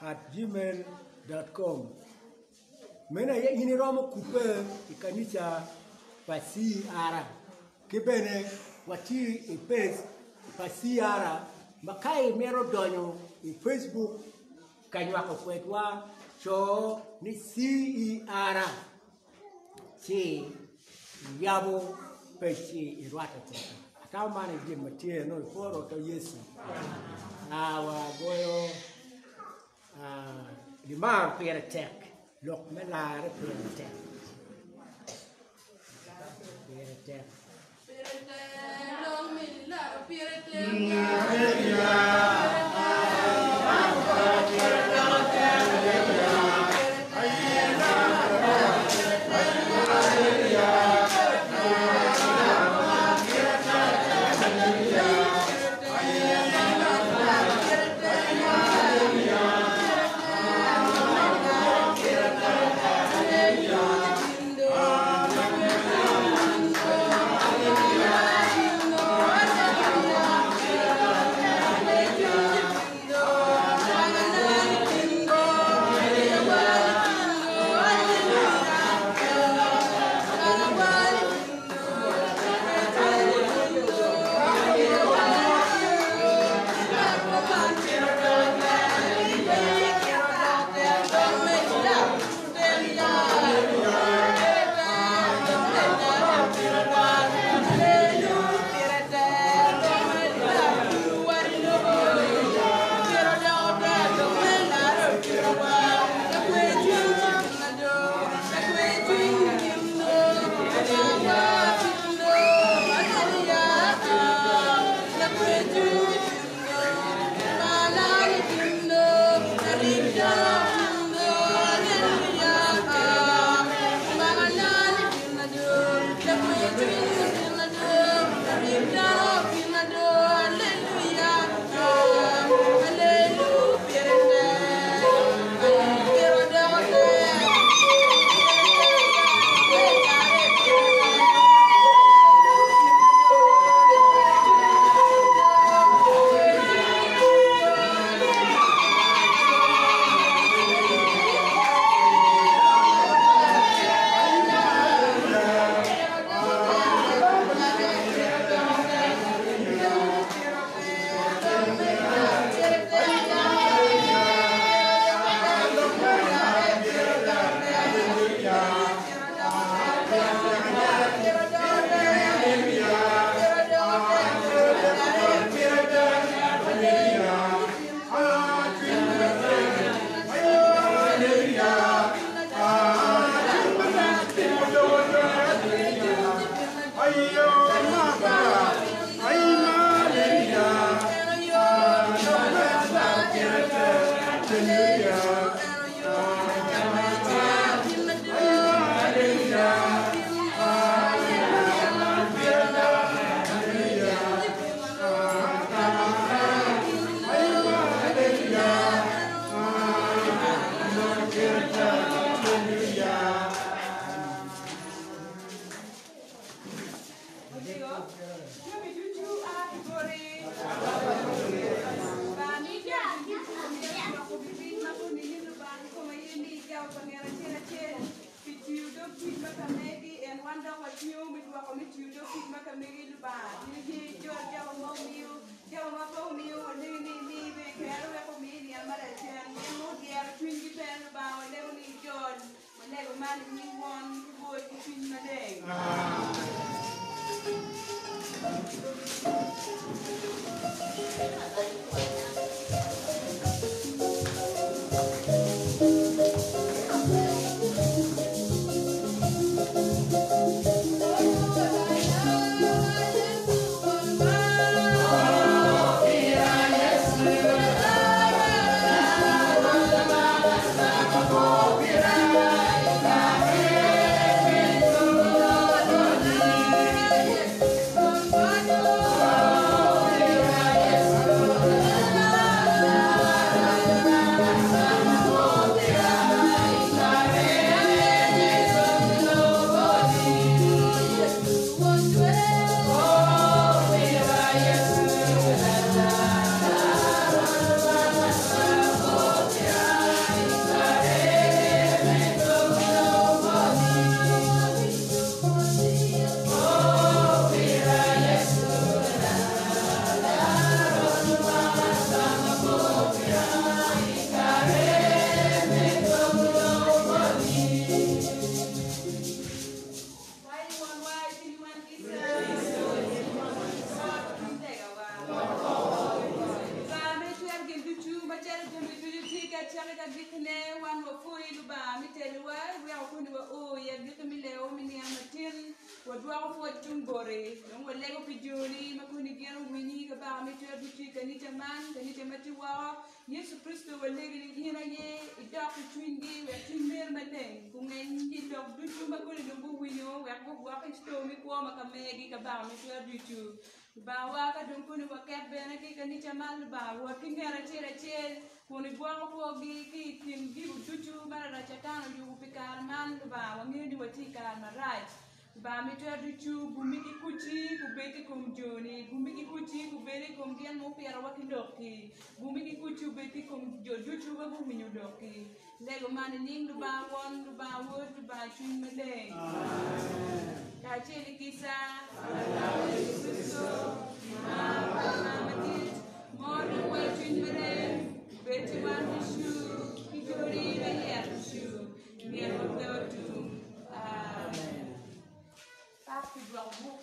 at gmail dot com Meno aye in iromo kubbe i kanica pa CER ki bene watye i page pa CER ma ka imito donyo i Facebook ka nywako kwedwa co ni CER ci iyabo page-ci irwatte kwedwa. Atamo man aye gin ma tye nongo ipworo Rwotwa Yecu. Wagoyo limaro pire tek, lok me larre pire tek. Pire tek. Pire tek, lok me laro pire tek. Yes. Wadwoko pwoc tung boti. Dong walego pi joni ma koni gin owinyi, Kabaka me cwer ducu i kanica man, kanica ma tye woko. Yecu Kricito, walegi ni in aye idok i cwinygi wek cwiny meri maleng gungeny ki lok ducu ma koni dong guwinyo wek gugwok i cito me kwo ma ka megi, Kabaka me cwer ducu. Lubangawa, ka dong koni waket bene ki i kanica man, Lubanga, wot ki nget acel acel, kun igwoko kwogi ki i kin gigo ducu ma Larac Catan oyubo pi kare man. Lubanga, wangeyo ni watye i kare marac. Lubanga me twer ducu, gummi ki kucci gubed i kom joni, gummi ki kucci gubed i kom gin mupitowa ki lokki, gummi ki kucci obed i kom jo ducu ma guwinyo lokki. Lego man i nying Lubanga Won, Lubanga Wod, Lubanga Cwiny Maleng. Kacel i kica pa Lubanga Yecu Kricito, mar pa Lubanga madit, mor me kwer Cwiny Maleng, obed ki wan ducu, ki joni me yer ducu, myero wape otum. Amen. Pak pi dwoko buk.